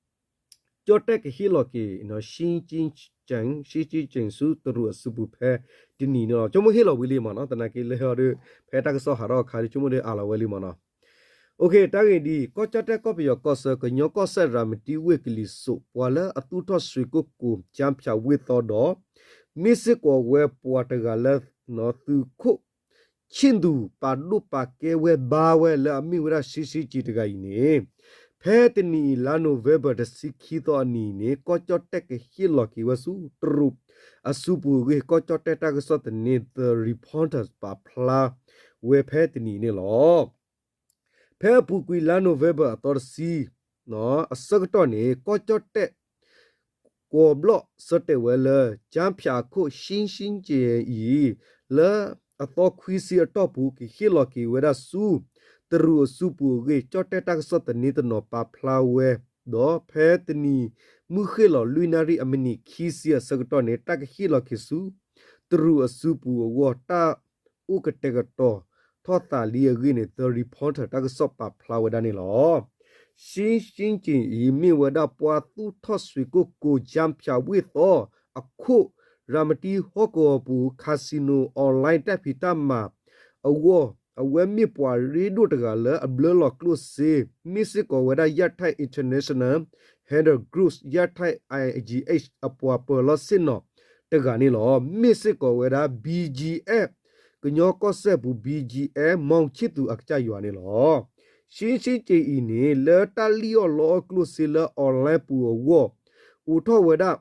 ကၠီၣ်တဲၣ်ကဟ့ၣ်လီၤက့ၤ ရှ့ရှ့က့ၣ် ရှ့ရှ့က့ၣ်ဆူတရူးအစုပူၤဖဲတနံၤန့ၣ်လီၤ. ဆိကမိၣ်ဟ့ၣ်လီၤဝံၤလံမ့ၢ်နီၤ သနာ်က့လၢအီၤဒီး ဖဲတၢ်ကစီၣ်ဟးထီၣ်အခါဒီး ဆိကမိၣ်ဒီးအးလီၤဝဲလံမ့ၢ်နီၤ. တၢ်ဂ့ၢ်ဒ်အံၤ ကီၢ်ကၠီၣ်တဲၣ်ကီၢ်ပယီၤကီၢ်ဆၢ ကညီကီၢ်စဲၣ်ရၤမတံဝ့ၢ်ကလံၤစိး ပှၤလၢအသူၣ်ထီၣ်ရွှေကုက္ကို ကျားဖြန့် ဝ့ၢ်သီဒီး မ့ၢ်စ့ၢ်ကီးဝဲပှၤတဂၤလၢ သုးခိၣ် ဆ့ၣ်သူၣ်ပာ်ဒိၣ်ပာ်ကဲဝဲဘါဝဲလၢအမ့ၢ်ဝဲဒၣ် ရှ့ရှ့က့ၣ် တဂၤအံၤန့ၣ်, ဖဲ ဖဲတနံၤအံၤ လါ November တဆံခံသီအနံၤန့ၣ် ကီၢ်ကၠီၣ်တဲၣ်ကဟ့ၣ်လီၤက့ၤဝဲဆူ တရူးအစုပူၤအဂ့ၢ် ကီၢ်ကၠီၣ်တဲၣ်တၢ်ကစီၣ်သန့ The Reporter ပာ်ဖျါဝဲဖဲတနံၤန့ၣ်လီၤ. ဖဲအပူၤကွံာ်လါ November အသီတဆံ အဆၢကတီၢ်န့ၣ် ကီၢ်ကၠီၣ်တဲၣ် ကွီးဘျီၣ်ဆၢတဲာ်ဝဲလၢ ကၠၣ်ဖၠးအခိၣ် ရှ့ရှ့ကၠ့ၣ်အံၤ လၢအသီခွံဆံအတီၢ်ပူၤ ကဟ့ၣ်လီၤက့ၤဝဲဒၣ်ဆူ တရူးအစုပူၤအဂ့ၢ် ကၠီၣ်တဲၣ်တၢ်ကစီၣ်သန့တနီၤပာ်ဖျါဝဲ, ဒီးဖဲတနံၤမုၢ်ဃ့ၢ်လီၤ လွံၢ်နၣ်ရံၣ်အမံးနံးခံဆံအဆၢကတီၢ်န့ၣ် တၢ်ကဟ့ၣ်လီၤက့ၤဆူ တရူးအစုပူၤအဂီၢ် တၢ်အိၣ်ကတဲာ်ကတီၤထီၣ်သးလံအဂ့ၢ်န့ၣ် The Reporter တၢ်ကစီၣ်ပာ်ဖျါဝဲဒၣ်န့ၣ်လီၤ. ရှ့ရှ့ကၠ့ၣ်အံၤ မ့ၢ်ဝဲဒၣ်ပှၤသူၣ်ထီၣ်စွ့ၤကိၣ်ကိၤ ကၠၣ်ဖၠးဝ့ၢ်သီ အခိၣ် ရၤမတံဟီၣ်ကဝီၤပူၤ casino online တၢ်ဖံးတၢ်မၤအဂီၢ် အဝဲမ့ၢ်ပှၤရ့ဒိၣ်တဂၤလၢအဘျၢလီၤကျိၣ်စ့ မ့ၢ်စ့ၢ်ကီးဝဲဒၣ် ယၣ်ထၣ် International Handler Group ယၣ်ထၣ် I G H အပှၤပၢၤလီၢ်ဆ့ၣ်နီၤတဂၤန့ၣ်လီၤ. မ့ၢ်စ့ၢ်ကီးဝဲဒၣ် B G F ကညီကီၢ်စဲၣ်ပူၤ B G F မီၣ်ဆံၣ်သူၤအကစၢ်ယွၤန့ၣ်လီၤ. ရှ့ရှ့ကၠ့ၣ်အံၤန့ၣ် လၢတၢ်လံၣ်အီၣ်လီအီၣ်ကျိၣ်စ့လၢ online ပူၤအဂီၢ် အိးထီၣ်ဝဲဒၣ်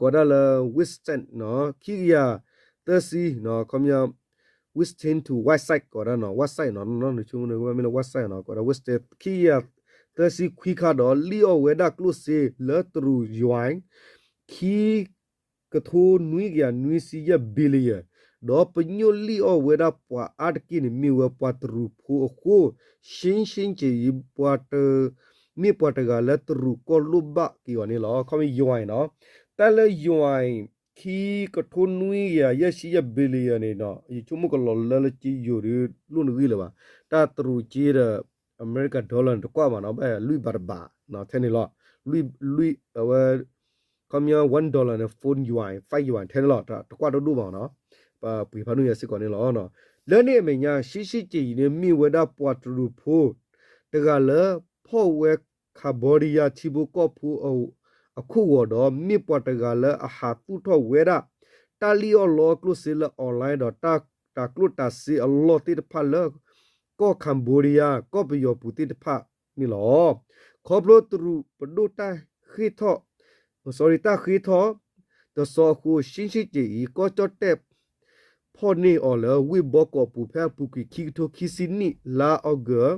ကိးဒၣ်လၢ Westside ခံကယၤသၢဆံ ခီပညီ Westside to Whiteside ကိးဒၣ် Whiteside နီၤ နဆိကမိၣ်မ့ၢ်လၢ Whiteside နီၤ ကိးဒၣ် Westside ခံကယၤသၢဆံခွံခါဒီး လံၣ်အီၣ်ဝဲဒၣ်ကျိၣ်စ့လၢတရူးယွၤ ခံ ကထိနွံကယၤနွံဆံယဲၢ် billion ဒီးပညိၣ်လံၣ်အီၣ်ဝဲဒၣ်ပှၤအါတက့ၢ်န့ၣ် မ့ၢ်ဝဲပှၤတရူးဖိအဃိ ရှ့ရှ့ကၠ့ၣ်အံၤ ပှၤတ မ့ၢ်ပှၤတဂၤလၢတရူးကီၢ်လိၣ်ဘၣ်က့ၤအီၤန့ၣ်လီၤ. ခီမ့ၢ်ယွၤအံၤနီၤ တၢ်လၢယွၤအံၤ ခံကထိနွံကယၤယဲၢ်ဆံယဲၢ် billion န့ၣ်နီၤ ယဆိကမိၣ်ကလီၤလၢလၢက့ယိၤဒီး လိၣ်နဂံၢ်လၢၤဘၣ်. တၢ်တရူးက့ဒီး America dollar န့ၣ် တကွၢ်မးနီၤ ဘၣ်လွံၢ်ဘးတဘး ထဲန့ၣ်လီၤ. လွံၢ် လွံၢ် အဝဲ ခီပညီ one dollar န့ၣ် four yuan, five yuan ထဲန့ၣ်လီၤ. တကွၢ်တဒိၣ်ဘၣ်နီၤ ပှၤပှ့ၤဖးဒိၣ်ညါစ့ၢ်ကီးန့ၣ်လီၤ. လၢန့ၣ်အမဲာ်ညါ ရှ့ရှ့ကၠ့ၣ်အံၤန့ၣ် မ့ၢ်ဝဲဒၣ်ပှၤတရူးဖိ တဂၤလၢ ဖီၣ်ဝဲ Cambodia ထံဖိကီၢ်ဖိအခိၣ်ဂီၤဒီး မ့ၢ်ပှၤတဂၤလၢအဟးသူၣ်ထီၣ်ဝဲဒၣ် တၢ်လံၣ်အီၣ်လီအီၣ်ကျိၣ်စ့လၢ online ဒီး တၢ်ကျိၣ်တၢ်စ့အလီၢ်သ့ၣ်တဖၣ်လၢ ကီၢ် Cambodia ကီၢ်ပယီၤပူၤသ့ၣ်တဖၣ်န့ၣ်လီၤ. ခီဖျိတရူးပဒိၣ်တၢ်ဃ့ၢ်ထီၣ် sorry တၢ်ဃ့ထီၣ် တစီအဃိ ရှ့ရှ့ကၠ့ၣ်အံၤ ကီၢ်ကၠီၣ်တဲၣ် ဖီၣ်န့ၢ်အီၤလၢဝ့ၢ်ဘီကီးပူၤ ဖဲအပူၤကွံာ်ခံကထိခံဆံနံၣ် လါအီကူး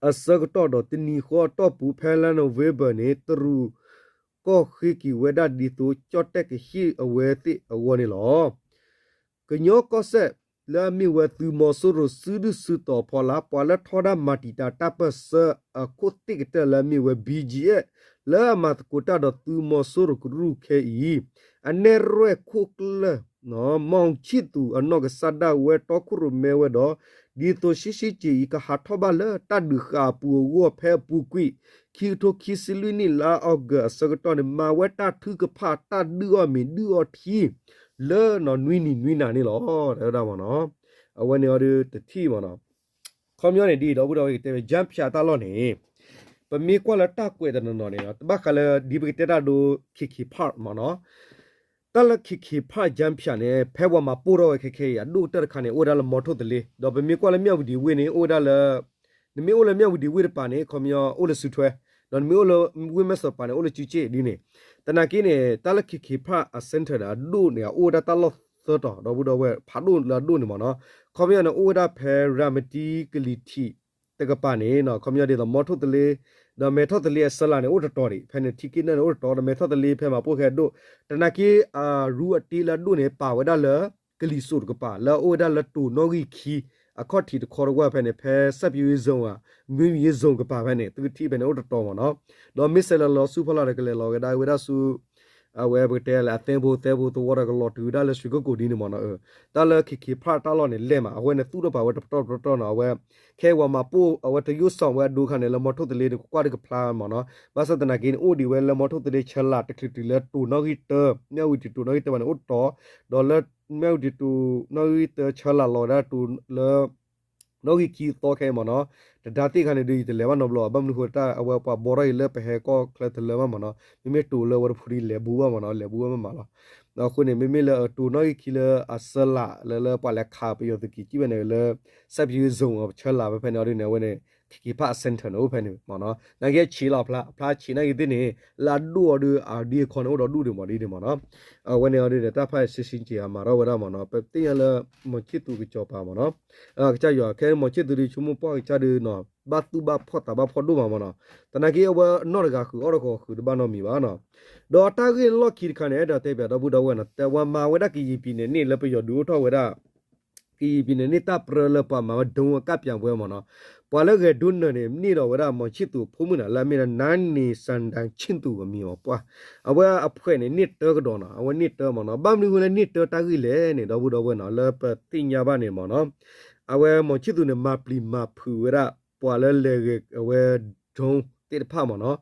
အဆၢကတီၢ်ဒီး တနံၤဃီအတီၢ်ပူၤ ဖဲလါ November န့ၣ် တရူးကီၢ်ဃ့က့ၤဝဲဒၣ်ဒ်သိး ကၠီၣ်တဲၣ်ကဟ့ၣ်အဝဲသ့ၣ်အဂီၢ်န့ၣ်လီၤ. ကညီကီၢ်စဲၣ် လၢအမ့ၢ်ဝဲသုးမီၤစိရိၤစုဒုၣ်စုတီၤအဖီလာ် ပှၤလၢထီဒါမၤတံာ်တာ်တၢ်ပၢၢ်ဆၢအခိၣ်သ့ၣ်ကတၢၢ်လၢအမ့ၢ်ဝဲ B G F လၢအမၤသကိးတၢ်ဒီးသုးမီၤစိရိၤကရူၢ်ခဲအံၤ အနဲၣ်ရွဲၣ်ခိၣ်ကျၢၢ် မီၣ်ဆံၣ်သူၤအနီၢ်ကစၢ်ဒၣ်ဝဲတီခိၣ်ရိၣ်မဲဝဲဒီး ဒ်သိးရှ့ရှ့ကၠ့ၣ်အံၤ ကဟးထီၣ်ဘၣ်လၢတၢ်ဒုးဃာ်အပူၤအဂီၢ် ဖဲအပူၤကွံာ် ခံကထိခံဆံလွံၢ်နံၣ် လါအီကူးအဆၢကတီၢ်န့ၣ် မၤဝဲတၢ်ထုကဖၣ်တၢ်ဒုးအီၣ်မ့ၤဒုးအီထံ လၢနွံနံၤနွံနၤန့ၣ်လီၤ တဲဝဲဒၣ်မ့ၢ်နီၤ. အဝဲန့ၣ်အီၤဒုးတထံၣ်မ့ၢ်နီၤ. ခီပညီန့ၣ်ဒ်အံၤ ဒီပုၢ်ဒီဝဲၢ်ကတဲဝဲ ကၠၣ်ဖၠးတၢ်လီၢ်န့ၣ် ပမ့ၢ်ကွၢ်လၢတၢ်ကွဲးတနီၤနီၤန့ၣ် တဘၣ်ဃးလၢဒ်ပကတဲတၢ်ဒိ Kheikhei Park မ့ၢ်နီၤ. တၢ်လၢ Kheikhei Park ကၠၣ်ဖၠးန့ၣ် ဖဲပှၤမၤပိၢ်ထီၣ်ဝဲခဲခဲအံၤ အဒိၣ်ကတၢၢ်တခါန့ၣ် အိၣ်ဝဲဒၣ်လၢမီထိၣ်သလ့ ဒီးပမ့ၢ်ကွၢ်လၢမၠၣ်ဝတံၤဝ့ၢ်န့ၣ် အိၣ်ဝဲဒၣ်လၢ နမ့ၢ်အိၣ်လၢမၠၣ်ဝတံၤဝ့ၢ်တပၤန့ၣ် ခီပညီအိၣ်လၢစုထွဲ ဒီးနမ့ၢ်အိၣ်လၢဝ့ၢ်မဲၢ်စီးတပၤန့ၣ် အိၣ်လၢစုစ့ၣ်ဒ်န့ၣ် သနာ်က့န့ၣ် တၢ်လၢ Kheikhei Park အ center န့ၣ် အဒိၣ်န့ၣ် အအိၣ်ဝဲဒၣ်တၢ်လီၢ်သၢတီၤ ဒီပုၢ်ဒီဝဲၢ် ဖးဒိၣ်လၢအဒိၣ်န့ၣ်မ့ၢ်နီၤ. ခီပညီန့ၣ် အိၣ်ဝဲဒၣ်ဖဲရၤမတံကလံၤထံးတကပၤန့ၣ် ခီပညီဒ်သိးမီထိၣ်သလ့ ဒီးမဲထီၣ်သလ့အဆၢလာ်န့ၣ် အိၣ်တတီၤဒံး ဖဲန့ၣ် ထံက့ၢ်နၢၣ်န့ၣ် အိၣ်တတီၤ ဒီးမဲထီၣ်သလ့ဖဲမၤပိၢ်ခဲအဒိၣ် သနာ်က့ အရူအတ့လၢအဒိၣ်န့ၣ် ပာ်ဝဲဒၣ်လၢ ကလံၤစိးတကပၤ လၢအအိၣ်ဝဲဒၣ်လၢတိၤနီၣ်ဂံၢ်ခံ အခီၣ်ထံးတခီတဝၢ်ဖဲန့ၣ် ဖဲ စိုက်ပျိုးရေးဇုန် ဧါ မွေးမြူရေးဇုန် ကပၤဖဲန့ၣ် သုကထံၣ်ဖဲန့ၣ် အိၣ်တတီၤမ့ၢ်နီၤ. ဒီးမ့ၢ်စဲးလၢလီၤဆူဖီလာ်ဒီး ကလဲၤလီၤဝဲဒၣ်ဝဲဒၣ်ဆူ အဝဲပကတဲလၢအသဲဖိသဲဖိသဝီဒီး ကလီၤတုၤဝဲဒၣ်လၢရွှေကုက္ကိုဒ်န့ၣ်မ့ၢ်နီၤ. တၢ်လၢ Kheikhei Park တၢ်လီၢ်န့ၣ် လဲၢ်မး အဝဲန့ၣ်သူၣ်ထီၣ်ပာ်ဝဲတပတီၢ်တပတီၢ်နီၤ. အဝဲ ခဲအံၤပှၤမၤပိၢ် အဝဲတယိၣ်စီၤဝဲအဒိခါန့ၣ် လၢမီထိၣ်သလ့န့ၣ် ကွၢ်တကဖျါမ့ၢ်နီၤ. ဘၣ်ဆၣ်သနာ်က့န့ၣ် အိၣ်ဒံးဝဲလၢမီထိၣ်သလ့ဆၢလာ် တချုးတုၤလၢတိၤနီၣ်ဂံၢ်တၢ မၠၣ်ဝတံၤတိၤနီၣ်ဂံၢ်တၢဘၣ်န့ၣ် အိၣ်တတီၤ ဒီးလၢ မၠၣ်ဝတံၤတိၤနီၣ်ဂံၢ်တၢဆၢလာ်လီၤဝဲဒၣ်တိၤလၢ နီၣ်ဂံၢ်ခံသီခဲအံၤမ့ၢ်နီၤ, တဒါသ့ၣ်ခါန့ၣ်ဒီး ယတလဲၤဘၣ်နီတဘျီဘၣ်. ဘၣ်မနုၤဃိတၢ်အဝဲပှၤဘှီထီၣ်အံၤလၢပဟဲကီၢ်ချၢတလၢဘၣ်မ့ၢ်နီၤ, မ့မ့ၢ်တိၤလၢဝဲတဖုဒီးလဲၤဘူးဘၣ်မ့ၢ်နီၤ, လဲၤဘူးဘၣ်မ့ၢ်မးလီၤ. အဃိန့ၣ် မ့မ့ၢ်လၢတိၤနီၣ်ဂံၢ်ခံလၢအဆၢလာ်လၢလၢပှၤလဲၤခးပယီၤသုးက့ၤကံၣ်ဝဲန့ၣ် လၢ စိုက်ပျိုးရေးဇုန် အဆၢလာ်ဖဲဖဲန့ၣ်အီၤဒ်န့ၣ် အဝဲန့ၣ် ခ့ခ့ဖးအ center န့ၣ်အိၣ်ဖဲန့ၣ်မ့ၢ်နီၤ, နာ်က့ဆံးလီၤဖျါ အဖျါဆံးနာ်က့သ့ၣ်န့ၣ် လၢအဒိၣ်အီၤဒုး အဒ့အခီန့ၣ်အိၣ်ဒီးဒူၣ်ဒံးမ့ၢ်ဒ်န့ၣ်မ့ၢ်နီၤ, အဝဲန့ၣ်အီၤဒုးန့ၣ် တၢ်ဖး ရှင်းရှင်း က့ၤအမၤထီၣ်ဝဲဒၣ်မ့ၢ်နီၤ, ပသ့ၣ်ညါလၢ မောင်ချစ်သူ ကစီၤပၤမ့ၢ်နီၤ, ကစၢ်ယွၤ ခဲ မောင်ချစ်သူ ဒုး ဆိကမိၣ်ပှၢ်ကစၢ်ဒုးနီၤ ဘၣ်သူၣ်ဘၣ်ဖှီၣ်သးဘၣ်ဖှီၣ်ဒိၣ်မးမ့ၢ်နီၤ, သနာ်က့အဝဲနီၢ်တဂၤဃုာ်အီၣ်တဂၤဃုာ်တဘၣ်နီတမံၤဘၣ်နီၤ, ဒီးတၢ်ဂ့ၢ်လီၢ်ခံတခါန့ၣ် အဲၣ်ဒိးတဲပၠးဒီပုၢ်ဒီဝဲၢ်နီၤ, တဲဝဲမၤဝဲဒၣ်ကယံာ်ပံၤန့ၣ်န့ၣ် လၢပယီၤဒုးအိၣ်ထီၣ်ဝဲဒၣ် ကယံာ်ပံၤန့ၣ်န့ၣ် တၢ်ပြၢလၢပှၤမၤဝဲ drone အကၣ်ပၠးဝဲမ့ၢ်နီၤ, ပှၤလၢဂဲၤ drone န့ၣ်န့ၣ် န့ၢ်ဒီးဝဲဒၣ် မောင်ချစ်သူ အဖိမုၣ်နီၤ လၢအမ့ၢ်ဒၣ် နါန့ၢ်စၣ်ဒၣ်ဆ့ၣ်သူ အမံၤမ့ၢ်ပှၢ်, အဝဲအဖှဲးန့ၣ် န့ၢ်တၢကဒီးနီၤ, အဝဲန့ၢ်တၢမ့ၢ်နီၤ, ဘၣ်မနုၤဃိလၢန့ၢ်တၢတၢ်ဂ့ၢ်လဲၣ်န့ၣ် ဒီပုၢ်ဒီဝဲၢ်နီၤ လၢပသ့ၣ်ညါဘၣ်န့ၣ်မ့ၢ်နီၤ, အဝဲ မောင်ချစ်သူ န့ၣ် မၤပျံၤမၤဖုးဝဲဒၣ် ပှၤလၢလဲၤဂဲၤအဝဲ drone သ့ၣ်တဖၣ်မ့ၢ်နီၤ,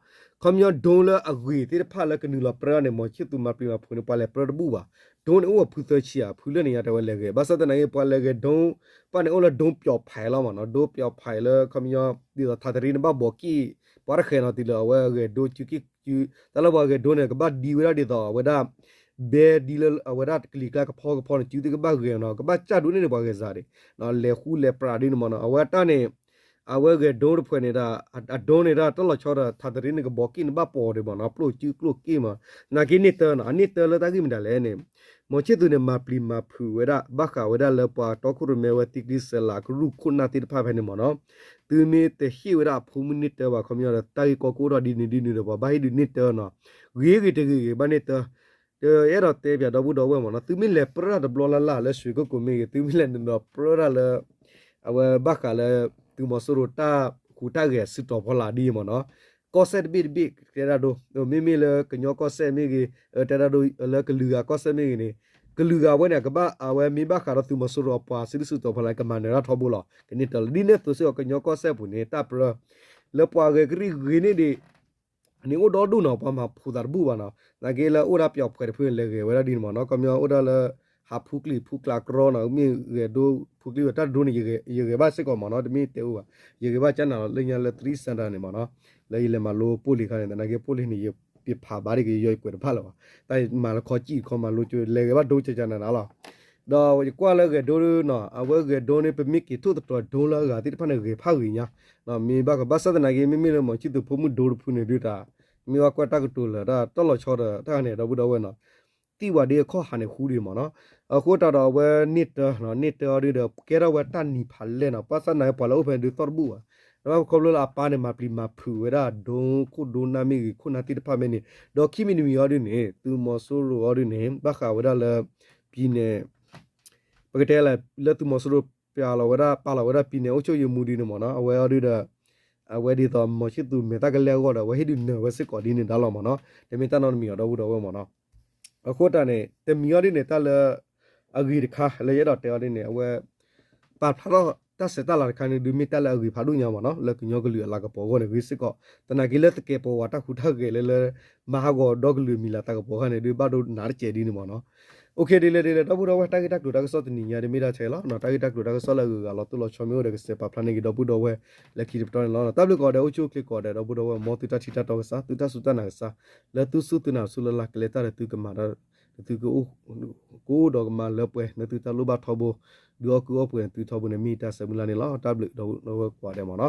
ခီပညီ drone လၢအဂ့ၤသ့ၣ်တဖၣ်လၢကနုာ်လီၤပြၢန့ၣ် မောင်ချစ်သူ မၤပျံၤမၤဖုးန့ၣ် ပှၤလဲၤပြၢတဘူၣ်ဘၣ်, drone န့ၣ် အိၣ်အဖုသၢဆံဧါ ဖုလၢန့ၣ်ညါတဲဝဲလဲၤဂဲၤ, ဘၣ်ဆၣ်သနာ်က့ ပှၤလဲၤဂဲၤ drone ပှၢ်န့ၣ် အိၣ်လၢ drone ပျီၣ်ဖးလီၤမ့ၢ်နီၤ, drone ပျီၣ်ဖးလၢ ခီပညီ ဒ်သိး ထးတရံး န့ၣ် ဘၣ်ဘီးက့ၣ် ပှၤတဃဲးနီၤတုၤလၢအဝဲဂဲၤ drone စုက့ၣ်စု, တၢ်လၢပှၤဂဲၤ drone န့ၣ် ကဘၣ်ဒံဝဲဒၣ်ဒ်သိးအဝဲဒၣ် ဘဲဒ်လၢအဝဲဒၣ်ကလံၤကျါကဖီကဖီန့ၣ် စုသ့ၣ်ကဘၣ်ဂဲၤနီၤ, ကဘၣ်စၢ်ဒိၣ်န့ၢ်န့ၣ်ပှၤဂဲၤစးဒံး, လဲၤဃူလဲၤပြးဒ်န့ၣ်မ့ၢ်နီၤ, အဝဲတၢ်န့ၣ် အဝဲဂဲၤ drone တဖှဲးန့ၣ်ဒီး အ drone န့ၣ်ဒီး တၢ်လီၤဆီဒီး ထးတရံး န့ၣ် ကဘီးက့ၣ်န့ၣ် ဘၣ်ပီၤဒံးမ့ၢ်နီၤ, ပျိၢ်စုကျိၣ်က့ၣ်မ့ၢ်, သနာ်က့န့ၢ်တၢနီၤ, အန့ၢ်တၢလၢတၢ်ဂ့ၢ်မတၤလဲၣ်န့ၣ်, မောင်ချစ်သူ န့ၣ် မၤပျံၤမၤဖုးဝဲဒၣ် ဘၣ်ဃးဝဲဒၣ်လၢပှၤတီခိၣ်ရိၣ်မဲဝဲ သံကွံစဲးလး ကရူၢ်ခိၣ်နၢ်သ့ၣ်တဖၣ်ဖဲန့ၣ်မ့ၢ်နီၤ, သုမ့ၢ်တဟ့ၣ်ဝဲဒၣ်အဖိမုၣ်န့ၢ်တၢဘၣ် ခီပညီဒီး တၢ်ဂ့ၢ်ကီကအိၣ်ထီၣ်ဒ်န့ၣ်ဒ်န့ၣ်ဒီး ပှၤဘၣ်ဟ့ၣ်ဒုးန့ၢ်တၢနီၤ, ဂ့ၤဂ့ၤတဂ့ၤဂ့ၤ ဘၣ်န့ၢ်တၢ တအဲၣ်ဒိးတဲပၠးဒီပုၢ်ဒီဝဲၢ်မ့ၢ်နီၤ, သုမ့ၢ်လဲၤပြၢတၢ်တဘျီလၢ်လၢ်လၢ ရွှေကုက္ကို မ့ၢ်ဂ့ၤ, သုမ့ၢ်လဲၤနုာ်ဒီးပြၢတၢ်လၢ အဝဲဘၣ်ဃးလၢ သုးမီၤစိရိၤတၢ်ဟူးတၢ်ဂဲၤစုတီၤဖီလာ်ဒ်အံၤမ့ၢ်နီၤ, ကီၢ်စဲၣ်တဘ့ၣ်တဘ့ၣ်တဲဒၣ်ဒိ, မ့မ့ၢ်လၢကညီကီၢ်စဲၣ်မ့ၢ်ဂ့ၤ, တဲဒၣ်ဒိလၢကလုာ်ဂၤကီၢ်စဲၣ်မ့ၢ်ဂ့ၤန့ၣ်, ကလုာ်ဂၤဝဲန့ၣ် ကဘၣ်အဝဲမ့ၢ်ဘၣ်ဃးဒီးသုးမီၤစိရိၤအပှၤစုဒုၣ်စုတီၤဖီလာ် ကမၤနၢၤတၢ်ထီဘိလီၤ. ကန့ၢ်တၢ်လီၤ. ဒ်န့ၣ်အသိးစ့ၢ်ကီး ကညီကီၢ်စဲၣ်ပူၤန့ၣ် တၢ်ပြၢ လၢပှၤဂဲၤကရံၣ်ဂ့ၤန့ၢ်ဒံး န့ၣ်အိၣ်ဒီဒူၣ်နီၤ, ပှၤမၤဖှူသးတဘူၣ်ဘၣ်နီၤ. သနာ်က့လၢအိၣ်ဒၣ်ပျီၣ်ဖှဲးတဖုန့ၣ် လဲၤဂဲၤဝဲဒၣ်ဒ်န့ၣ်မ့ၢ်နီၤ. ခီပညီအိၣ်ဒၣ်လၢ ဟးဖူကျံာ် ဖူကျးကြီနီၤ, မ့ၢ်ဂဲၤဒိဖူကျံာ်ဝဲတၢ်ဒိန့ၣ် ယဂဲၤဘၣ်စ့ၢ်ကီးမ့ၢ်နီၤ, တမ့ၢ်တဲအိၣ်ဘၣ်, ယဂဲၤဘၣ်ကၢ်နၤလီၤ လၢညါလၢ သရံၣ်စၣ်တၢ်န့ၣ်မ့ၢ်နီၤ, လၢယလဲၤမၤလိပိၢ်လံၤခါန့ၣ်, သနာ်က့ပိၢ်လံၤန့ၣ် ယပာ်ဖးဘၣ်ဒ်က့ၤ ယီယကွဲးတဖၣ်လၢၤဘၣ်, တၢ်မၤလၢခီကံၣ်ခီမၤလိကၠိ လဲၤဂဲၤဘၣ်ဒိကၢ်ကၢ်နၤနၤလီၤ. ဒီးယကွၢ်လၢဂဲၤဒိနီၤ, အဝဲဂဲၤဒိန့ၣ် ပမ့ၢ်က့ၤထိၣ်သတြီၤဒိလၢအဂၤသ့ၣ်တဖၣ်န့ၣ် ဂဲၤဖးဂ့ၤညါ မ့ၢ်ဘၣ်ကဘၣ်ဆၣ်သနာ်က့ မ့မ့ၢ်လၢမီၤဆံၣ်သူးဖိမုၣ်ဒိတဖုန့ၣ်ဒုးတၢ်, မ့ၢ်ဘၣ်ကွၢ်တၢ်ကတိၤလၢာ်တၢ်တၢ်လီၤဆီဒီးတၢ်ဂၤန့ၣ် ဒီပုၢ်ဒီဝဲၢ်နီၤ, သံဝဲဒ်အခီၣ်ဟးန့ၣ်ဃူဒံးမ့ၢ်နီၤ. အဃိသတးဒီးအဝဲန့ၢ်တၢ, န့ၢ်တၢအီၤဒုးဒီး ကဲထီၣ်ဝဲတၢ်နံၤဖးလဲၢ်နီၤ, ဘၣ်ဆၣ်သနာ်က့ပှၤလၢအိၣ်ဖဲန့ၣ်ဒုးသီၣ်တဘူၣ်ဘၣ်. ဒီးဘၣ်ခီဖျိလၢအပၢ်န့ၣ် မၤပျံၤမၤဖုးဝဲဒၣ်ဒိခိၣ်ဒိနၢ်မ့ၢ်ဂ့ၤ ခိၣ်နၢ်သ့ၣ်တဖၣ်မ့ၢ်န့ၣ်, ဒီးခံမံၤတမံၤအီၤဒုးန့ၣ် သုးမီၤစိရိၤအီၤဒုးန့ၣ် ဘၣ်ဃးဝဲဒၣ်လၢ ပြည်နယ် ပကတဲလၢသုးမီၤစိရိၤပာ်လီၤဝဲဒၣ် ပာ်လီၤဝဲဒၣ် ပြည်နယ်အုပ်ချုပ်ရေးမှူး ဒ်န့ၣ်မ့ၢ်နီၤ, အဝဲအီၤဒုးဒီး အဝဲဒ်သိးမီၤဆံၣ်သူးမဲာ်တၢ်ကလဲၢ်အဂီၢ်ဒီး အဝဲဟ့ၣ်ဒုးနၢၤဝဲစ့ၢ်ကီးဒ်န့ၣ်ဒါလီၤမ့ၢ်နီၤ, တမ့ၢ်တၢ်နီတမံၤအီၤ ဒီပုၢ်ဒီဝဲၢ်မ့ၢ်နီၤ. အဃိတၢ်န့ၣ် တမံၤအီၤဒ်န့ၣ် တၢ်လၢ အဂ့ၤတခါ လၢယအဲၣ်ဒိးတဲအီၤဒ်န့ၣ် အဝဲ ပာ်ဖျါထီၣ်တၢ်ဆဲးတၢ်လၤတခါန့ၣ် ဒုးမ့ၢ်တၢ်လၢအဂ့ၤဖးဒိၣ်ညါမ့ၢ်နီၤ, လၢကညီကလုာ်အလၤကပီၤအဂီၢ်န့ၣ် ဂ့ၤစ့ၢ်ကီး, သနာ်က့လၢသကဲးပဝးတၢ်ဟူးတၢ်ဂဲၤလၢလၢ မၤဟးဂီၤဒီကလုာ်မံၤလၤသးကပီၤအခါန့ၣ် ဒုးဘၣ်ဒိနးတစဲးဒ်န့ၣ်မ့ၢ်နီၤ. အိၣ်ခ့ ဒ်လဲၣ်ဒ်လဲၣ် ဒီပုၢ်ဒီဝဲၢ် တၢ်ဂ့ၢ်တၢ်ကျိၤတၢ်ကစီၣ်တနံၤညါ ဒ်မ့ၢ်ဒၣ်ထဲလီၤ. တၢ်ဂ့ၢ်တၢ်ကျိၤတၢ်ကစီၣ်လၢအဂုၤအဂၤလီၤတိၢ်လီၤဆီမ့ၢ်အိၣ်ဒီး ကစဲးပာ်ဖျါန့ၢ်က့ၤ ဒီပုၢ်ဒီဝဲၢ် လၢခံတပတီၢ်န့ၣ်လီၤ. တၢ်ဘျုးကိးဂၤဒဲး အိၣ်ဆူၣ်အိၣ်ချ့ကိးဂၤဒဲး ဒီပုၢ်ဒီဝဲၢ် မ်သုတၢ်ထံၣ်တၢ်တီကစၢ် သုတၢ်စူၢ်တၢ်နာ်ကစၢ် လၢသုစူၢ်သုနာ် သုလၢ်လၢ် ကလဲၤတၢ်ဒီးသုကမၤဒီး သုက ကအိၣ်ဒီးကမၤလၢပှဲၤ လၢသုတၢ်လိၣ်ဘၣ်ထီဘိ ဒုးအီၣ်ကုၢ်အီၣ်ပှဲၤသုထီဘိန့ၣ် မ့ၢ်တၢ်ဆၢမုၢ်လၢ်န့ၣ်လီၤ. တၢ်ဘျုးဒီပုၢ်ဒီဝဲၢ်ကိးဂၤဒဲးမ့ၢ်နီၤ.